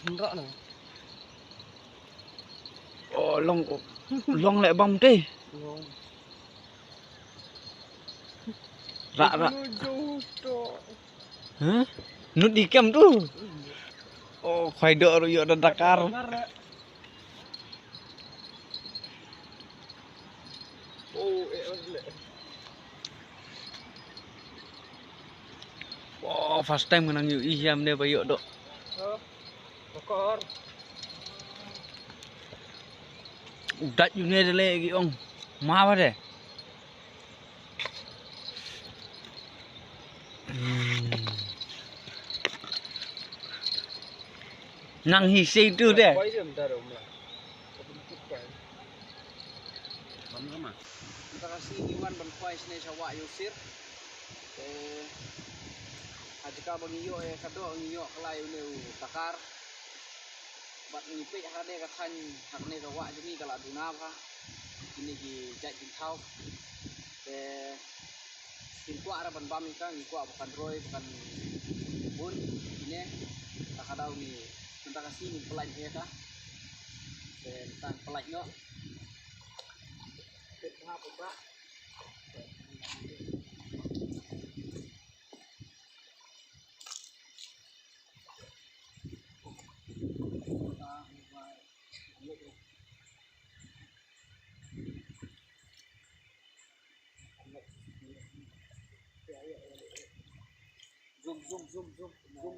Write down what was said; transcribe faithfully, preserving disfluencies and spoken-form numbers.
Hynrei na. Oh, long, long leh bam te. Long. Rak, rak. Huh? Nut di kem tu. Oh, khoi dok ruh ïoh da Dakar. Oh, eh, oh, le. Oh, first time ngan ïoh ïam ne ba ïoh dok. Oh, bakor. Udat ïu ne de le ki ong. Ma ba de. Hmm. Nang hi sei tu de. Poi jam darum la. Mynta ka sngi ngi wan ban poi shane sha wah Ïewsir. Eh, ha jaka ba ngi ïoh ïa ka doh ngi ïoh kylla ïa une u Dakar. Bad ngi peit ha kane ka thaiñ, ha kane ka wah jong ngi ka la duna bha. Kine ki jait jingthaw. Te ngim kwah re ban bam ïa ka, ngi kwah ba kan roi, ba kan bun. Kine, ta ka daw ngi, mynta ka sngi ngin pyllait ïa ka. Te mynta pyllait noh. Peit ha ba. Zoom, zoom, zoom, zoom, zoom.